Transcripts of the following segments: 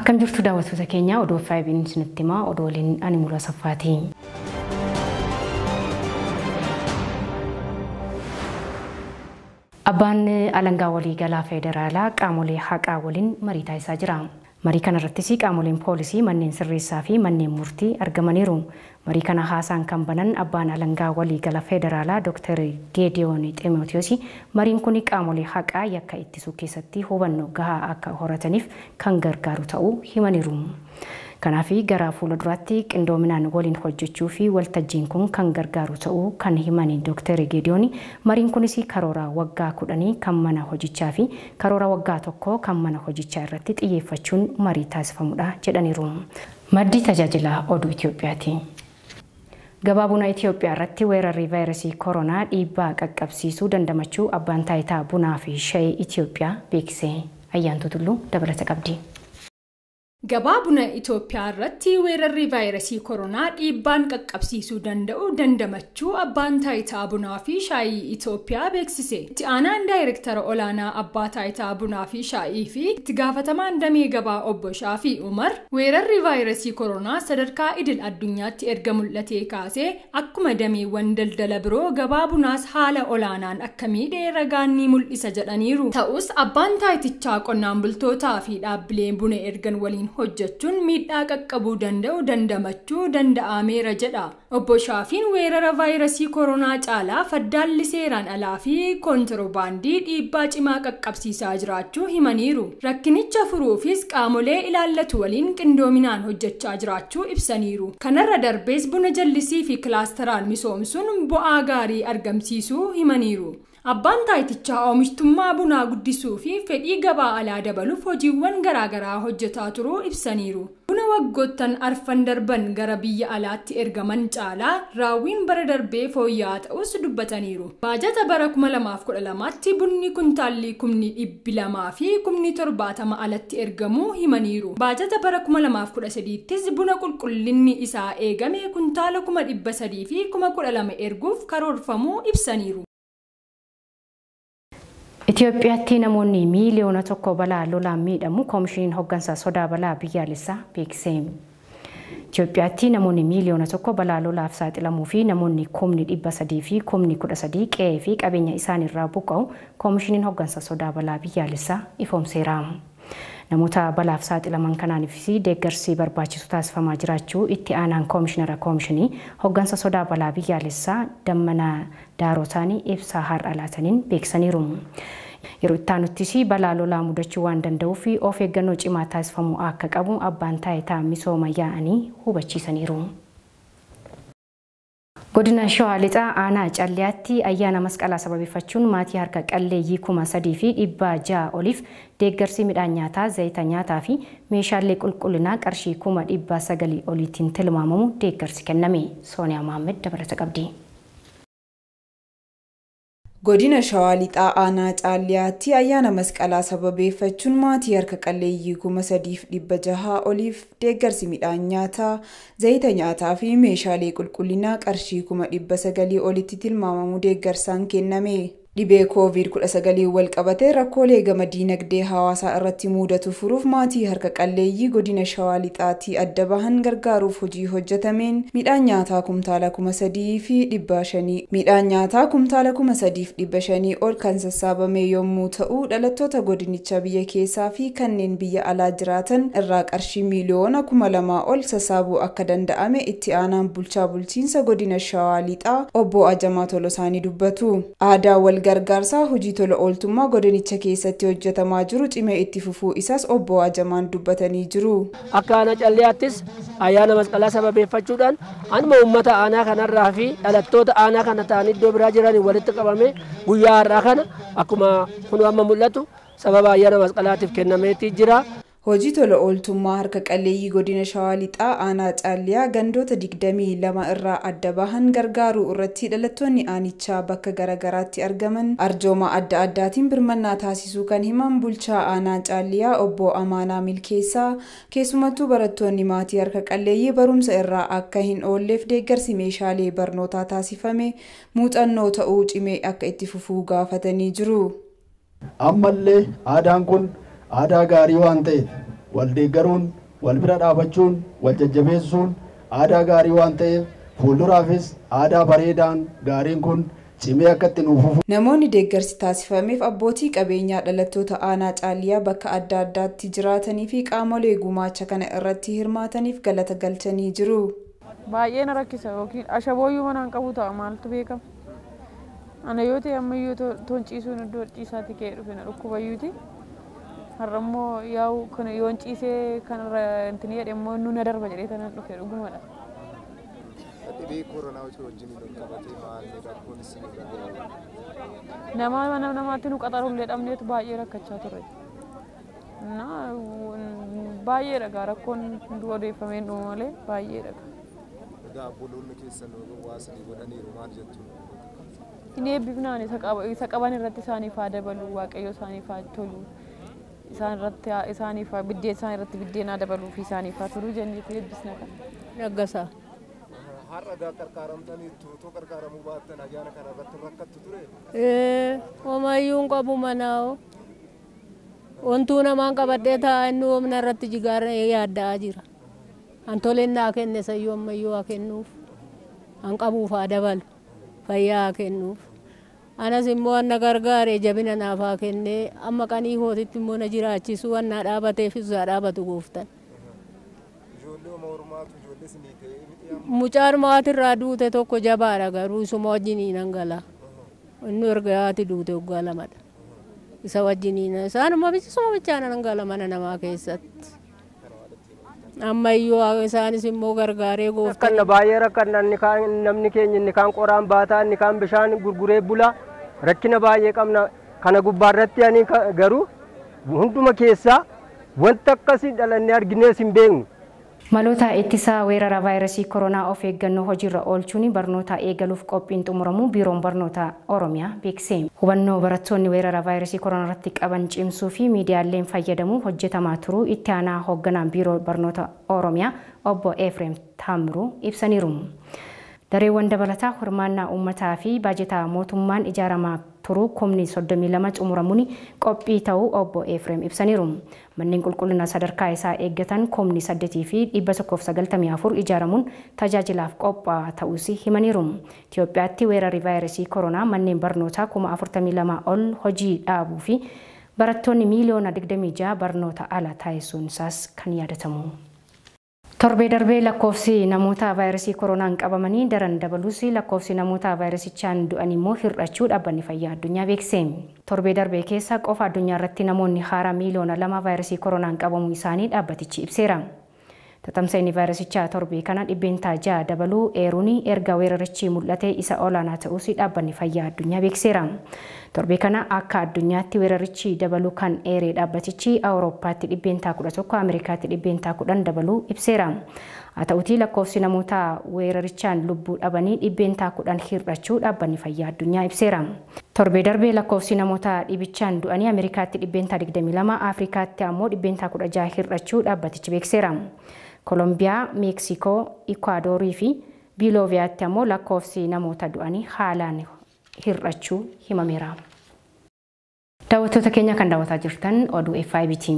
Akkam jirtu daawwattoota keenya oduu 5 isinitti himaa oduu waliin ani Mul'aa Saffaati. Abbaan alangaa waliigalaa federaalaa qaamolee haqaa waliin marii taasisaa jira. Marii kanarrattis qaamoleen poolisii, manneen sirreessaa fi manneen murtii argamaniiru. Marii kana haasaan kan banan abbaan alangaa waliigala federaalaa Dr. Geediyoon Ximootiyoos mariin kun qaamolee haqaa yakka ittisuu keessatti hubannoo gahaa akka horataniif kan gargaaru ta'uu himaniiru. Kanaaf gara fuula duraatti qindoominaan waliin hojjechuu fi waltajjiin kun kan gargaaru ta'uu kan himan Dr. Geediyoon mariin kunis karoora waggaa 10 kan mana hojichaa fi karoora waggaa 1 kan mana hojichaa irratti xiyyeeffachuun marii taasifamudha jedhaniiru. Maddi tajaajila oduu Itoophiyaati. Gabaa buna Itoophiyaa irratti weerarri vaayirasii koronaa dhiibbaa qaqqabsiisuu dandamachuu abbaan taayitaa bunaa fi shayii Itoophiyaa beeksise. Ayyaantuu Tulluu dabalata qabdi. Gabaa buna Itoophiyaa irratti weerarri vaayirasii koronaa dhiibbaan qaqqabsiisuu danda'u dandamachuu abbaan taayitaa bunaa fi shaayii Itoophiyaa beeksise. Itti aanaan daayirektara olaanaa abbaa taayitaa bunaa fi shaayii fi itti gaafatamaan damee gabaa obbo Shaafii Umar weerarri vaayirasii koronaa sadarkaa idil addunyaatti erga mul'atee kaasee akkuma dameewwan daldala biroo gabaa bunaas haala olaanaan akka miidhee ragaan ni mul'isa jedhaniiru. Ta'us abbaan taayitichaa qonnaan bultootaa fi dhaabbileen buna ergan waliin hojjechuun miidhaa qaqqabuu danda'u dandamachuu danda'ameera jedha. Obbo Shaafiin weerara vaayirasii koronaa caalaa faddaalli seeraan alaa fi koontiroobaandii dhiibbaa cimaa qaqqabsiisaa jiraachuu himaniiru. Rakkinicha furuufis qaamolee ilaallatu waliin qindoominaan hojjechaa jiraachuu ibsaniiru. Kanarra darbees buna jallisii fi kilaasteraan misoomsuun bu'aa gaarii argamsiisuu himaniiru. Abbaan taayitichaa oomishtummaa bunaa guddisuu fi fedhii gabaa alaa dabaluuf hojiiwwan garaagaraa hojjetaa turuu ibsaniiru. Buna waggoottan arfan darban gara biyya alaatti ergaman caalaa raawwiin bara darbee fooyya'aa ta'us dubbataniiru. Baajata bara 2012tti bunni kuntaalli 200,000 fi 70,000 alatti ergamuu himaniiru. Baajata bara 2013ttis buna qulqullinni isaa eegame kuntaala 300,000 fi 12,000 erguuf karoorfamuu ibsaniiru. Itoophiyaatti namoonni miiliyoona 1 balaa lolaan miidhamu koomishiniin hooggansa sodaa balaa biyyaalessaa beeksise. Itoophiyaatti namoonni miiliyoona 1 balaa lolaaf saaxilamuu fi namoonni 300,000 fi 13,000 qe'ee fi qabeenya isaaniirraa buqqa'u koomishiniin hooggansa sodaa balaa biyyaalessaa ifoomseera. Namoota balaaf saaxilaman kanaafis deeggarsi barbaachisu taasifamaa jiraachuu itti aanaan koomishinara koomishinii hooggansa sodaa balaa biyyaalessaa Dammanaa Daarotaanii ibsaa har'a laataniin beeksisaniiru. Yeroo itti aanuttis balaa lolaa mudachuu waan danda'uuf of eeggannoo cimaa taasifamuu akka qabu abbaan taayitaa misooma yaa'anii hubachiisaniiru. Godina Shawaa Lixaa aanaa Calliyaatti ayyaana masqalaa sababeeffachuun maatii harka qalleeyyii 3,600 oliif deeggarsi midhaan nyaataa, zayita nyaataa fi meeshaalee qulqullinaa qarshii 900,000 oliitiin tilmaamamu deeggarsi kenname. Sooniyaa Mahammed dabalata qabdi. Godina Shawaa Lixaa aanaa Calliyaatti ayyaana masqalaa sababeeffachuun maatii harka qalleeyyii 3,600 oliif deeggarsi midhaan nyaataa, zayita nyaataa fi meeshaalee qulqullinaa qarshii 900,000 olitti tilmaamamu deeggarsaan kenname. Dhibee COVID-19 wal qabatee rakkoolee gama diinagdee hawaasaa irratti mudatu furuuf maatii harka qalleeyyii godina Shawaa Lixaatti adda bahan gargaaruuf hojii hojjetameen midhaan nyaataa kumtaala 3,500 midhaan nyaataa kumtaala 3,500 ol kan sassaabame yommuu ta'u dhalattoota godinichaa biyya keessaa fi kanneen biyya alaa jiraatan irraa qarshii miiliyoona 2,000 ol sassaabuu akka danda'ame itti aanaan bulchaa bulchiinsa godina Shawaa Lixaa obbo Ajamaa Tolosaanii dubbatu. Aadaa wal gargaarsaa hojii tola ooltummaa godinicha keessatti hojjetamaa jiru cimee itti fufuu isaas obbo Ajamaan dubbatanii jiru. Akka aanaa Calliyaattis ayyaana masqalaa sababeeffachuudhaan anuma uummata aanaa kanarraa fi dhalattoota aanaa kana ta'anii iddoo biraa jiraniin walitti qabame guyyaa har'aa kana akkuma kun amma mul'atu sababa ayyaana masqalaatiif kennameetii jira. Hojii tola ooltummaa harka qalleeyyii godina Shawaa Lixaa aanaa Calliyaa gandoota 22 irraa adda bahan gargaaruu irratti dhalattoonni aanichaa bakka garaagaraatti argaman arjooma adda addaatiin birmannaa taasisuu kan himan bulchaa aanaa Calliyaa obbo Amaanaa Milkeessaa keessumattuu barattoonni maatii harka qalleeyyii barumsa irraa akka hin oolleef deeggarsi meeshaalee barnootaa taasifame muuxannoo ta'uu cimee akka itti fufuu gaafatanii jiru. Ammallee aadaan kun aadaa gaarii waan ta'eef Wal deeggaruun, wal bira dhaabachuun, wal jajjabeessuun aadaa gaarii waan ta'eef fuulduraafis aadaa bareedaan gaariin kun cimee akka itti nuuf fufu. Namoonni deeggarsi taasifameef abbootii qabeenyaa dhalattoota aanaa Caaliyaa bakka adda addaatti jiraatanii fi qaamolee gumaacha kana irratti hirmaataniif galata galchanii jiru. Baay'ee na rakkisa yookiin ashabooyyuu manaan qabu ta'a maaltu beekama. Ana yoo ta'e ammayyuu toon ciisuun iddoo ciisaatti ka'ee dhufe na dhukkubayyuuti. Har'a immoo yaa'u kana yoon ciisee kanarra intini jedhe immoo nu na darba jedhee tanan dhufe dhugumadha. Dhibee koronaa wajjin wal qabatee maal rakkoon isin irra gahe? Nama mana namaatti nu qaxarullee dhabneetu baay'ee rakkachaa turre. Na baay'ee dhagaa rakkoon odeeffamee dhumu malee baay'ee dhagaa. Egaa obboloonni keessan waa isinii godhaniiru maal jettu? Inni eebbifnaan isa qaban irratti isaaniif haa dabalu, Waaqayyo isaaniif haa tolu. Isaan irratti isaaniif biddeen isaan irratti biddeen haa dabaluu fi isaaniif haa tolu jenneetu eebbisna kana. Naggasaa. Har'a gaa qarqaaramtaniittu otoo qarqaaramuu baattan ayyaana kana irratti rakkattu ture? Homayyuu hin qabu manaa'o. Wantuu namaan qabadhee taa'aa inni humna irratti jigaara yaadda'aa jira. An toleen naa kenne sayyuu ammayyuu haa kennuuf. An qabuuf haa dabalu. Fayyaa haa kennuuf. Anas immoo anna gargaare jabina naaf haa kennee amma qanii kootitti immoo na jiraachisu waan naa dhaabateefis haa dhaabatu gooftan. Ijoollee oma hormaatu ijoollee isinii ta'ee miti amma? Mucaan maatirraa duute tokko jabaadha garuu isuma wajjiniin hangala. Inni erga haati duute waggaa lamadha. Isa wajjiniin isaanuma isuma bichaan hangala mana namaa keessatti. Ammayyuu isaanis immoo gargaaree gooftan. Rakkanna baay'ee rakkanna inni kaan namni keenya inni kaan qoraan baataa inni kaan bishaan gurguree bula rakkina baay'ee qabna. Kana gubbaarratti ani garuu hunduma keessaa wanta akkasii dhalannee arginees hin beeknu. Maloota ittisaa weerara vaayirasii koronaa of eeggannoo hojiirra oolchuun barnoota eegaluuf qophiin xumuramu Biiroon Barnoota Oromiyaa beeksise. Hubannoo barattoonni weerara vaayirasii koronaa irratti qaban cimsuu fi miidiyaaleen fayyadamuun hojjetamaa turuu itti aanaa hoogganaan Biiroo Barnoota Oromiyaa obbo Efreem Taamiruu ibsaniiru. Dareewwan dabalataa hirmaannaa uummataa fi baajetaa mootummaan ijaaramaa turuu kumni 32 xumuramuun qophii ta'uu obbo Efreem ibsaniiru. Manneen qulqullina sadarkaa isaa eeggatan kumni 8 fi 194 ijaaramuun tajaajilaaf qophaa'aa ta'uus himaniiru. Itoophiyaatti weerarri vaayirasii koronaa manneen barnootaa 42,000 ol hojii dhaabuu fi barattoonni miiliyoona 26 barnoota ala taasisuun isaas kan yaadatamu. Torbee darbee lakkoofsi namoota vaayirasii koronaan qabamanii daran dabaluus lakkoofsi namoota vaayirasichaan du'an immoo hir'achuu dhaabbanni fayyaa addunyaa beekse. Torbee darbee keessa qofa addunyaa irratti namoonni haaraa miiliyoona 2 vaayirasii koronaan qabamuu isaanii dhaabbatichi ibseera. Tatamsa'inni vaayirasichaa torbee kana 6% dabaluu eeruun erga weerarichi mul'ate isa olaanaa ta'uus dhaabbanni fayyaa addunyaa beekseera. Torbee kana akka addunyaatti weerarichi dabaluu kan eeree dhaabbatichi Awurooppaatti 11%, Ameerikaatti 10% dabaluu ibseera. Haa ta'utii lakkoofsi namoota weerarichaan lubbuu dhabanii 10% hir'achuu dhaabbanni fayyaa addunyaa ibseera. Torbee darbee lakkoofsi namoota dhibichaan du'anii Ameerikaatti 22%, Afrikaatti ammoo 16% hir'achuu dhaabbatichi beekseera. Koolombiyaa, Meeksikoo, Ikwaadorii fi Biilooviyaatti ammoo lakkoofsi namoota du'anii haalaan hir'achuu himameera. Daawwattoota keenya kan daawwataa jirtan oduu FIB'ti.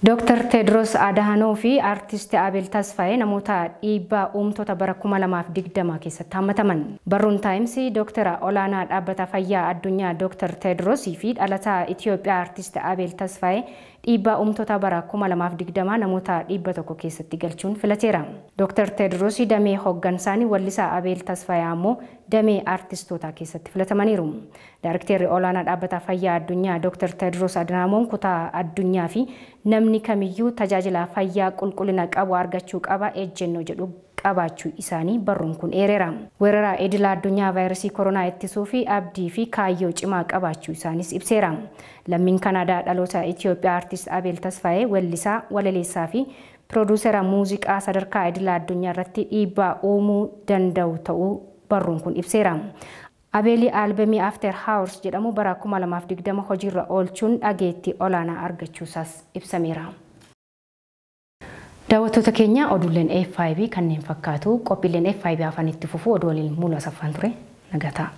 Dr. Tedros Adhanom fi Artist Abel Tasfaye namoota dhiibbaa uumtoota bara 2020 keessatti hammataman. Barruun Taayims Dr. Olaanaa Dhaabbata Fayyaa Addunyaa Dr. Tedros fi dhalataa Itoophiyaa Artist Abel Tasfaye dhiibbaa uumtoota bara 2020 namoota 100 keessatti galchuun filateera. Dr. Tedros damee hooggansaanii wallisaa Abel Tasfaye ammoo damee artistootaa keessatti filatamaniiru. Daarikteerri Olaanaa Dhaabbata Fayyaa Addunyaa Dr. Tedros Adhanom kutaa addunyaa fi namni kamiyyuu tajaajila fayyaa qulqullina qabu argachuu qaba ejjennoo jedhu qabaachuu isaanii barruun kun eereera. Weerara idila addunyaa vaayirasii koronaa ittisuu fi abdii fi kaayyoo cimaa qabaachuu isaanis ibseera. Lammiin Kanaadaa dhaloota Itoophiyaa Artist Abel Tasfaye wallisaa, walaleessaa fi pirooduusera muuziqaa sadarkaa idila addunyaa irratti dhiibbaa uumuu danda'u ta'uu barruun kun ibseera. Abeelii aalbemii After Hours jedhamu bara 2020 hojiirra oolchuun dhageettii olaanaa argachuusaas ibsameera. Daawwattoota keenya oduuleen FIB kanneen fakkaatu qophiileen FIB afaan itti fufuu oduu waliin Muluu Asaffaan ture. Nagataa.